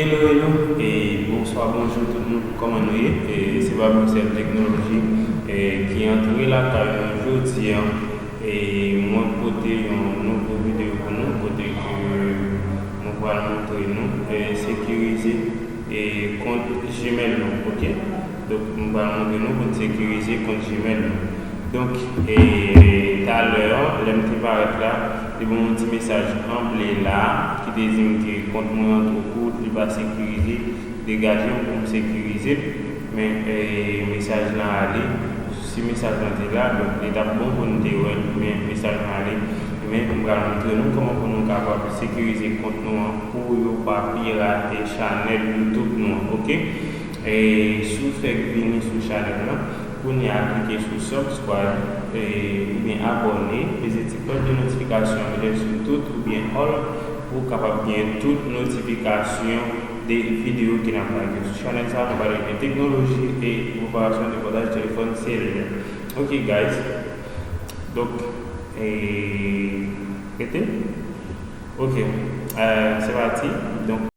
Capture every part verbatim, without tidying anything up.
Hello, hello, e bonswa, bonjou tout moun, kòman nou ye? E se Baboucel Teknoloji, e ki antre lakay nou jodi a. E mwen pote yon nouvo videyo pou nou, kote ke mwen pral montre nou, e sekirize, e kont Gmail nou, ok? Donk, mwen pral montre nou pou n sekirize kont Gmail nou. Donk, e talè, lè m te parèt la, te ban m yon ti mesaj an ble la, ki te di m ke kont mwen an twò kout, li pa sekirize, degaje m pou m sekirize l. Men, e mesaj lan ale, si mesaj lan te la, donk, li t ap bon pou n te wè l, men mesaj lan ale. Men, m pral montre nou kòman pou nou kapab sekirize kont nou an pou yo pa pirate chanèl YouTube nou an, ok? E si w fèk vini sou chanèl lan, kounye a klike sou subscribe, e, oubyen abòne, peze ti klòch de notifikasyon an, lè sou tout oubyen all, pou w kapab gen tout notifikasyon de videyo ke n ap lage sou chanèl sa a. Nou pale de teknoloji e reparasyon, dekodaj telefòn selilè. Ok, guys. Donk, e, rete. Ok. E, se pati. Donk,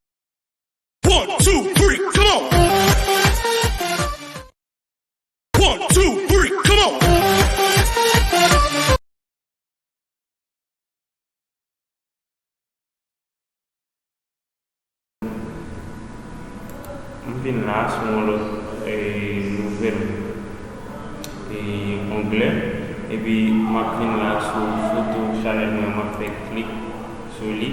One, two, three, come on! One, two, three, come on! M vin la sou yon lòt, e, nouvèl, e, onglè, epi m ap vin la sou foto chanèl mwen, m ap fè klik sou li.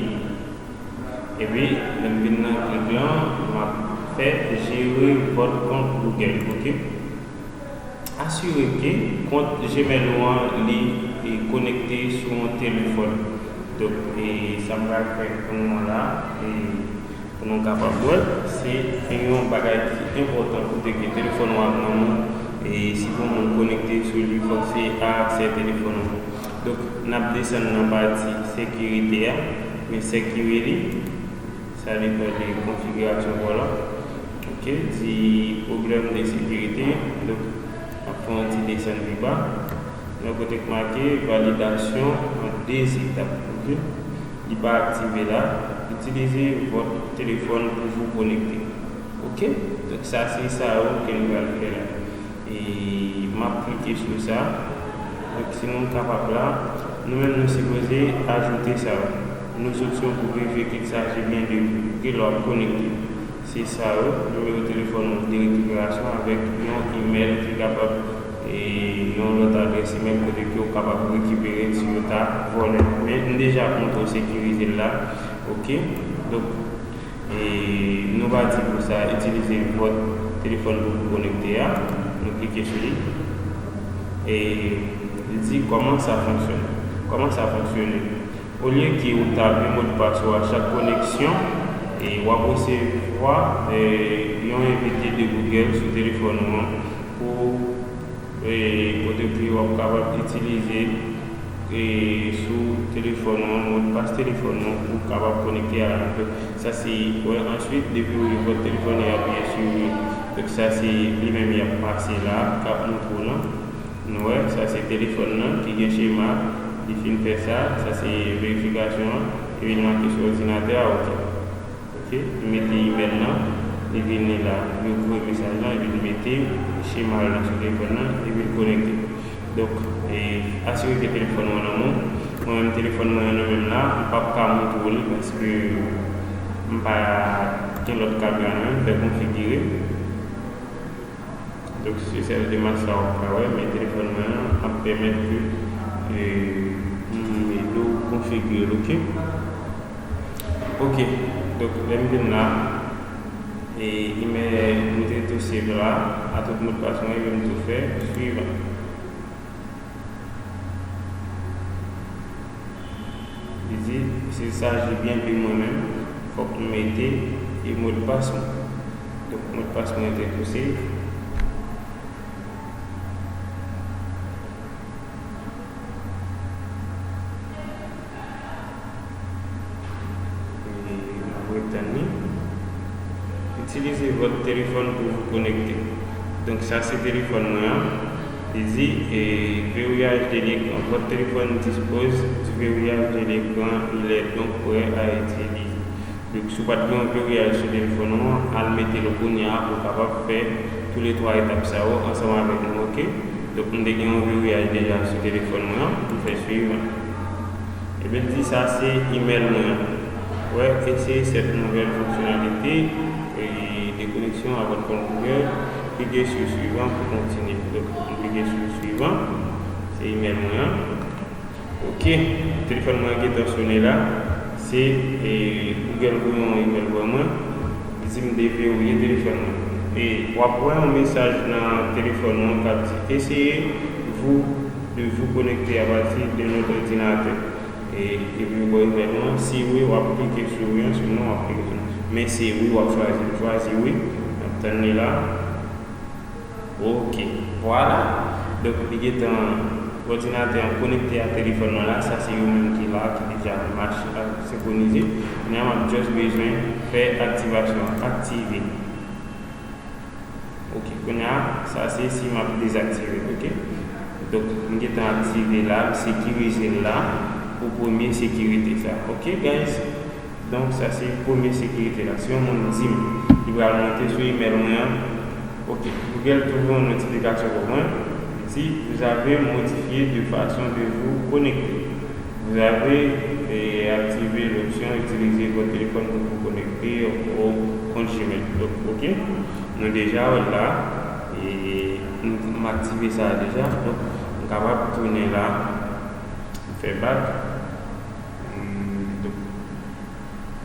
Epi, lè m vin nan klik lan, m ap fè jere vòt kont Google, ok? Asire ke kont Gmail ou an, li, e, konekte sou yon telefòn. Donk, e, sa m pral fè pou nou la, e, pou nou kapab wè, se yon bagay ki enpòtan kote ke telefòn ou ap nan men w, e, si pou moun konekte sou li, fòk se a aksè telefòn ou. Donk, n ap desann nan pati sekirite a, men sekire li, sa depann de konfigirasyon pa w la. Ok, di pwoblèm de sekirite, donk, n ap fè yon ti desann pi ba. Nan kote k make validasyon an de etap, ok? Li pa aktive la. Itilize vòt telefòn pou vou konekte. Ok? Donk, sa se sa yo ke nou pral fè la. E m ap klike sou sa. Donk, si nou kapab la, nou menm nou sipoze ajoute sa yo. Nou opsyon pou verifye ke il s'agit bien de vous, ke lè w ap konekte. Se sa yo, nimewo telefòn ou de rekiperasyon avèk yon imèl ki kapab, e yon lòt adrès imèl kote ke w kapab rekipere l si yo ta vòlè l. Men, m deja montre w sekirize l la. Ok? Donk, e nou pati pou sa, itilize vòt telefòn pou w konekte a. Nou klike sou li. E li di, kòman sa fonksyone? Kòman sa fonksyone? Olye ke ou tape modpas ou a chak koneksyon, e w ap resevwa, e, yon envite de Google sou telefòn ou an pou, e, kote ke w ap kapab itilize, e, sou telefòn ou an, modpas telefòn ou an pou w kapab konekte a la. Donk, sa se, wè, answit, depi w rive vòt telefòn, y ap apiye sou li. Donk, sa se li menm y ap pase la, k ap montre w lan. Nou wè, sa se telefòn nan ki gen chema, li fin fè sa, sa se verifikasyon an, epi li make sou òdinatè a, ok. Ok, li mete imèl nan, li vini la, li voye mesaj lan, epi li mete chema lan sou telefòn nan, epi li konekte. Donk, e, asire ke telefòn ou an nan men w. Mwen menm, telefòn mwen an nan men m la, m p ap ka montre w li paske m pa gen lòt kamera nan men m, fè konfigire. Donk, se sèl demach sa w ap ka wè, men telefòn mwen an ap pèmèt ke, e, m ede w konfigire l, ok? Ok, donk, lè m vin la, e, imèl m te tou save la, a tout modpas mwen, epi m tou fè swivan. Li di, s'il s'agit bien de mwen menm, fòk m mete e modpas mwen. Donk, modpas mwen te tou save. E m ap ret tann li. Itilize vòt telefòn pou vou konekte. Donk, sa se telefòn mwen an. Li di, e, verrouillage de l'écran. Votre téléphone dispose du verrouillage de l'écran. Il est donc prêt à utiliser. Donk, si w pa t gen yon veriyaj sou telefòn ou an, al mete l kounye a pou w kapab fè toulètwa etap sa yo ansanm avèk nou, oke? Donk, m te gen yon veriyaj deja sou telefòn mwen an, m fè swivan. Ebyen, l di sa se imèl mwen an. Wè, essayez cette nouvelle fonctionnalité de connexion à votre compte Google. Cliquez sur suivant pour continuer. Donk, m klike sou swivan. Se imèl mwen an. Ok, telefòn mwen gentan sone la. Se e, Google voye yon imèl ban mwen. Li di m deverouye telefòn mwen. E w ap wè yon mesaj nan telefòn mwen k ap di essayez vous de vous connecter à partir de notre ordinateur. E epi w bò imèl mwen, si wi, w ap klike sou wi an, sinon w ap klike sou non. Men se wi w ap chwazi. M chwazi wi. M ap tann li la. Ok, vwala. Donk, li gentan, òdinatè an konekte ak telefòn mwen la. Sa se yo menm ki la, ki deja mache, senkwonize. Kounye a, m ap just bezwen fè aktivasyon an. Aktive. Ok, kounye a, sa se si m ap dezaktive, ok? Donk, m gentan aktive la, m sekirize l la pou premye sekirite sa. Ok, guys? Donk, sa se premye sekirite la. Si yon moun di m, li pral monte sou imèl mwen an, ok, Google twouve yon notifikasyon pou mwen, li di, vous avez modifié de façon de vous connecter. Vous avez eh, activé l'option utiliser votre téléphone pour vous connecter au compte Gmail. Donk, ok, nou deja wè l la, e m m aktive sa deja, donk, m kapab tounen la, m fè back. Hmm, donk,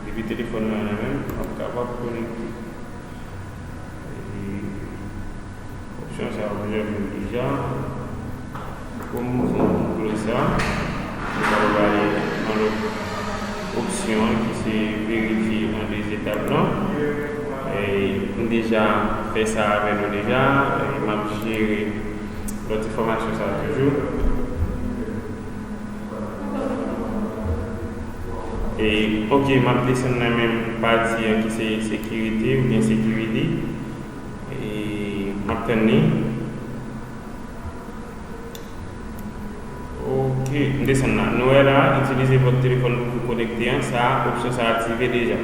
depi telefòn mwen nan men m, m ap kapab konekte. E opsyon sa yo, m jwenn yo deja. Pou m fè yon koupye sa, nou pral ale nan lòt opsyon an ki se verifye an de etap lan. E m deja fè sa avè nou deja. E m ap jere lòt enfòmasyon sa toujou. E, ok, m ap desann nan menm pati an ki se sekirite oubyen sekirite. E m ap tann li. Ok, m desann la. Nou wè la, utiliser votre téléphone pour vous connecter an, sa, opsyon sa aktive deja.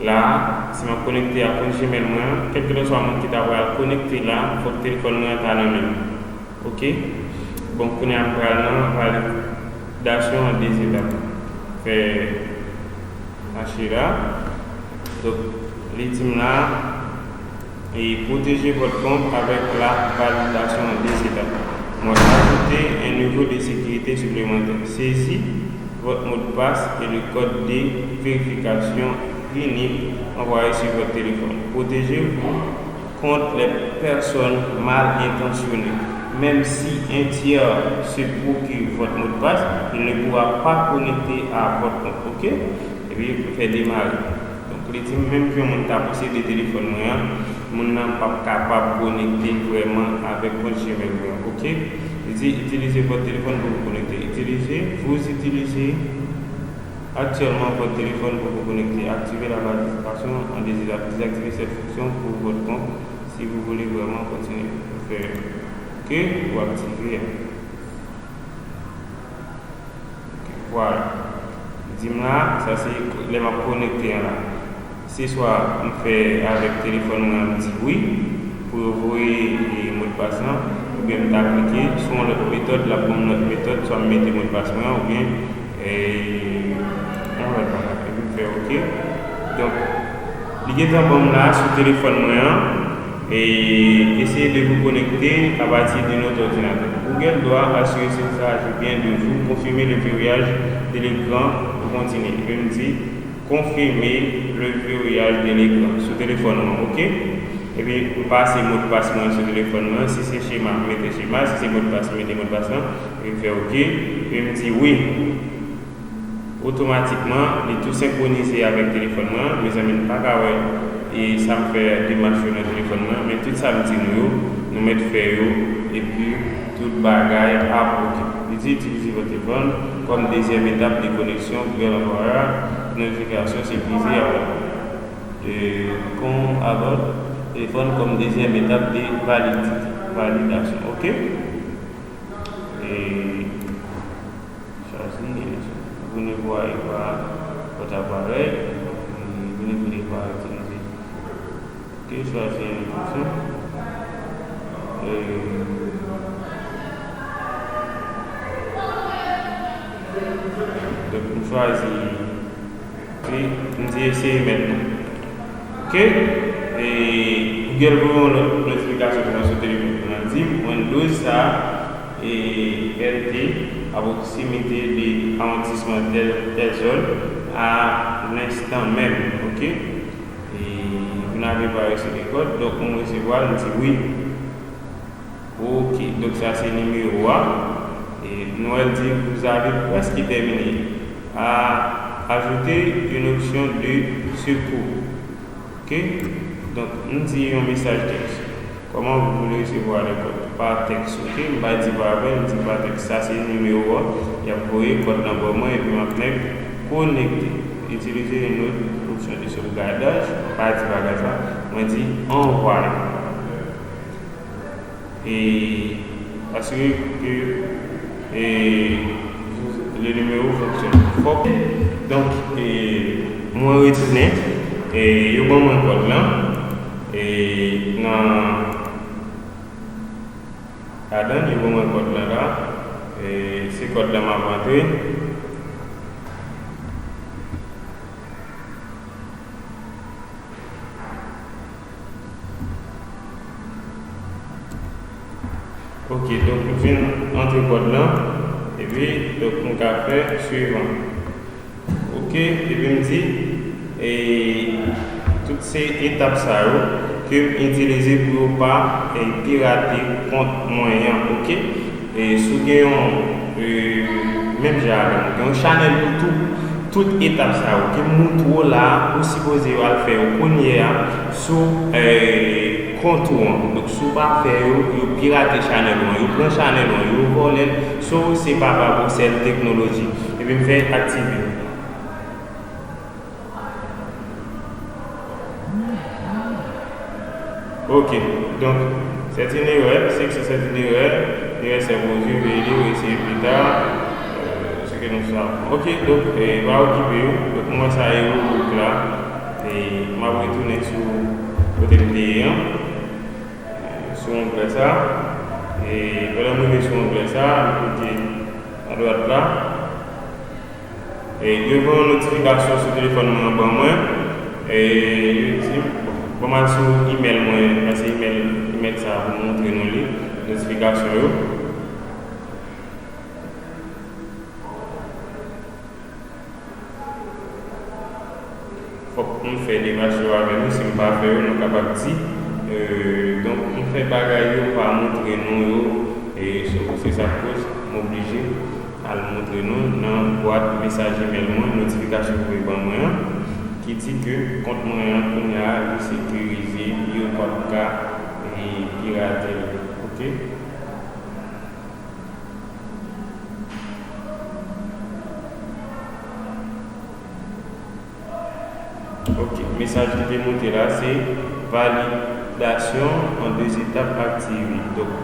La, si m ap konekte ak kont Gmail mwen an, kèlkeswa moun ki ta pral konekte la, fòk telefòn mwen an ta nan men m. Ok? Bon, kounye a m pral nan validasyon an de etap. Fè mache la. Donk, li di m la, et protégez votre compte avec la validation en deux étapes. Moi, ajoutez un niveau de sécurité supplémentaire. Saisis votre mot de passe et le code de vérification unique envoyé sur votre téléphone. Protégez-vous contre les personnes mal intentionnées. Même si un tiers se procure votre mot de passe, il ne pourra pas connecter à votre compte. Ok? Epi, fè demare. Donk, li di m, menm ke yon moun ta posede telefòn mwen an, moun nan p ap kapab konekte vrèman avèk kont Gmail mwen an. Ok? Li di, utilisez votre téléphone pour vous connecter. Utilisez, vous utilisez actuellement votre téléphone pour vous connecter. Activez la validation en deux étapes. Désactivez cette fonction pour votre compte si vous voulez vraiment continuer. Fè ok ou aktive. Ok, vwala. Di m la, sa se lè m ap konekte an la. Se swa m fè avèk telefòn mwen, m di wi pou yo voye e, modpas lan, oubyen m ta klike sou yon lòt metòd, l ap ban m lòt metòd, swa m mete modpas mwen an, oubyen e, yon lòt bagay. Epi m fè ok. Donk, li gentan ban m la sou telefòn mwen an. Et essayez de vous connecter à partir d'un autre ordinateur. Google doit assurer qu'il s'agit bien de vous. Confirmez le verrouillage de l'écran pour continuer. Epi m di, confirmer le verrouillage de l'écran sou telefòn mwen, ok? Epi m pase modpas mwen sou telefòn mwen. Si se chema, m mete chema. Si se modpas, m mete modpas lan. Epi m fè ok. Epi m di wi. Otomatikman, li tou senkwonize avèk telefòn mwen an. Mezanmi, nou pa ka wè e sa m fè demach yo nan telefòn mwen an, men tout sa m di nou yo, nou mèt fè yo, epi tout bagay ap ok. Li di, utilisez votre téléphone comme deuxième étape de connexion, Google envoie notification sécurisée à votre, euh, compte, à votre téléphone comme deuxième étape de validité, validation. Ok? E Chwazi, vous ne voyez pas votre appareil. Mwen vle pa itilize. Ok, chwazi yon opsyon. Euh, donk, m chwazi, m di eseye mentnan. Ok? E Google voye yon lòt notifikasyon pou mwen sou telefòn mwen. L di m Windows sa a, e, L T, à proximité de arrondissement telle, telle zone, à l'instant même. Ok? Et vous n'avez pas reçu de code, donk mwen resevwa l, m di wi. Ok, donk sa se nimewo a. E nou wè l di vous avez presque terminé. À ajouter une option de secours. Ok? Donk, m di yon mesaj tèks. Comment vous voulez recevoir les codes? Pa tèks, ok? M pa di pa apèl, m di pa tèks. Sa se nimewo a. Y ap voye kòd lan ban mwen epi m ap mèt konekte. Utiliser une autre option de sauvegardage. M pa di bagay sa. Mwen di envoyer. E asire ke, e, le numéro fonctionne. Fòk, donk, e, mwen retounen, e, yo ban mwen kòd lan, e, nan, ladan, yo ban mwen kòd lan la, e, se kòd lan m ap antre. Ok, donk m fin antre kòd lan, epi donk m ka fè suivan. Ok, epi m di, e, tout se etap sa yo ke m itilize pou yo pa, e, pirate kont mwen an, ok? E si w gen yon, e, menm jan avè m, gen yon chanèl YouTube, tout etap sa yo ke m moutre w la, ou sipoze yo al fè yo kounye a sou, e, kont ou an. Donk, si w pa fè yo, yo pirate chanèl ou an, yo pran chanèl ou an, yo vòlè l. So, se pa pa pou sèl teknoloji. Epi m fè aktive. Ok, donc, c'est une erreur, c'est que c'est une erreur, l'erreur s'est produite, veuillez le réessayer plus tard, euh, ce que nous savons. Ok, donk, e, pa okipe yo, donk, mwen sa e robouk la, e, m ap retounen sou kote m te ye an, e, sou onglè sa, e, pandan m rive sou onglè sa, m klike adwat la, E, yo voye yon notifikasyon sou telefòn mwen an ban mwen. E, yo di m, bon, ban m al sou imèl mwen, paske imèl, imèl sa a pou m montre nou li, notifikasyon yo. Fòk m fè demach yo avè nou, si m pa fè yo, nou kapab di, e, donk, m fè bagay yo pa montre nou yo, e, so, se sa k koz m oblije al montre nou nan bwat mesaj imèl mwen, notifikasyon pou yo ban mwen an, ki di ke kont mwen an kounye a li sekirize, yo p ap ka, e, pirate l. Ok? Ok, mesaj ki te monte la, se validation en deux étapes activée. Donk,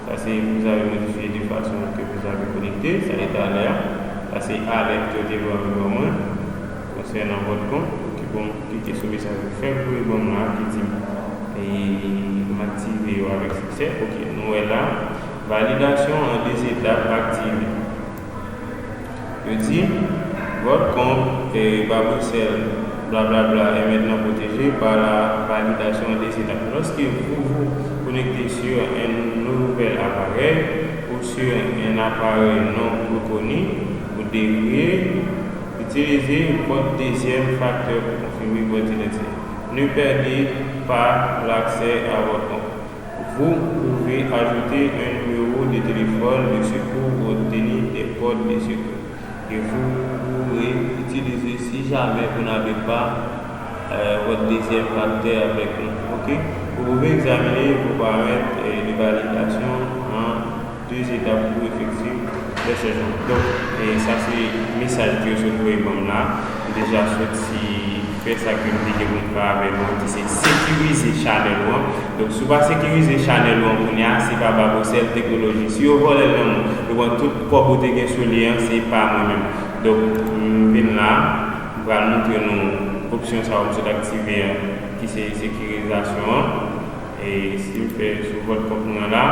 sa se vous avez modifié de façon que vous avez connecté, sa se talè a. Sa se alèt ke yo te voye ban mwen konsènan vòt kont. Donk, bon, m klike sou mesaj yo fèk voye ban mwen la ki di m, e, m aktive yo avèk siksè. Ok, nou wè la, validation en deux étapes activée. Yo di, votre compte, e, Baboussel, blablabla, est maintenant protégé par la validation des étapes. Lorsque vous vous connectez sur un nouvel appareil ou sur un appareil non reconnu, vous devriez utiliser votre deuxième facteur pour confirmer votre identité. Ne perdez pas l'accès à votre compte. Vous pouvez ajouter un numéro de téléphone de secours ou obtenir des codes de secours que vous pourrez utiliser si jamais vous n'avez pas, euh, votre deuxième facteur avec vous. Ok? Vous pouvez examiner vos paramètres, euh, de validation en deux étapes pour effectuer le changement. Donk, e, sa se mesaj ke yo sot voye ban m la. M deja soti fè sa ke m te gen pou m fè avè nou, ki se sekirize chanèl ou an. Donk, si w pa sekirize chanèl ou an kounye a, se pa Baboussel Technology. Si yo vòlè l nan men w, yo pran tout kòb ou te gen sou li an, se pa mwen menm. Donk, m vin la, m pral montre nou Opsyon sa yo m sot aktive a, ki se sekirizasyon an. E si m fè sou vòt kont mwen la,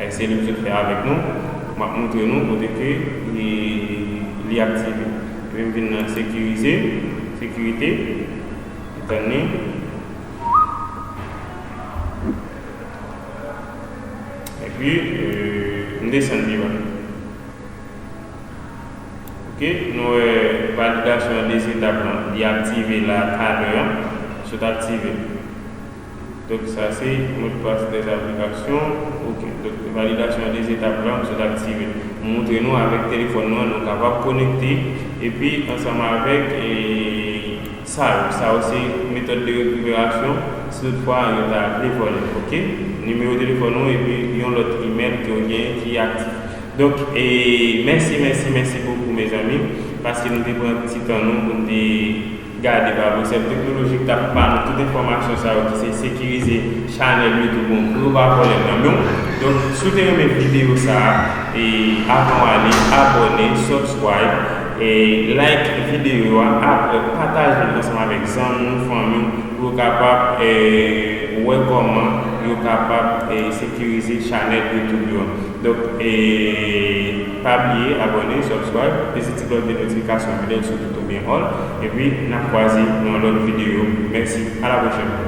e se li m sot fè avèk nou, m ap montre nou kote ke li, li aktive. Epi m vin nan sekirize, sekirite, tann li. Epi, euh, m desann pi ba. Ok, nou wè validasyon an de etap lan, li aktive la talè an, sot aktive. Donk sa se modpas de aplikasyon. Ok, donk validasyon an de etap lan, sot aktive. M montre nou avèk telefòn nou an, nou kapab konekte, epi ansanm avèk, e, sa yo. Sa yo se metòd de rekiperasyon, si toutfwa yo ta vle vòlè, ok? Nimewo telefòn ou epi yon lòt imèl ke w genyen ki aktif. Donk, e, mèsi, mèsi, mèsi bokou, mezanmi, paske nou te pran ti tan nou pou n te gade pa Bruxelles Technologique t ap ba nou tout enfòmasyon sa yo ki se sekirize chanèl YouTube ou pou yo pa vòlè nan men w. Donk, si w te renmen videyo sa a, e, avan w ale, abòne, subscribe, e, like videyo a, ap, pataje l ansanm avèk zanmi w, fanmi w, pou yo kapab, e, wè kòman yo kapab, e, sekirize chanèl YouTube yo. Donk, e, pa bliye abòne, subscribe, peze ti klòch de notifikasyon, peze l sou tout oubyen all, epi n ap kwaze nan yon lòt videyo. Mèsi, a la pwochèn.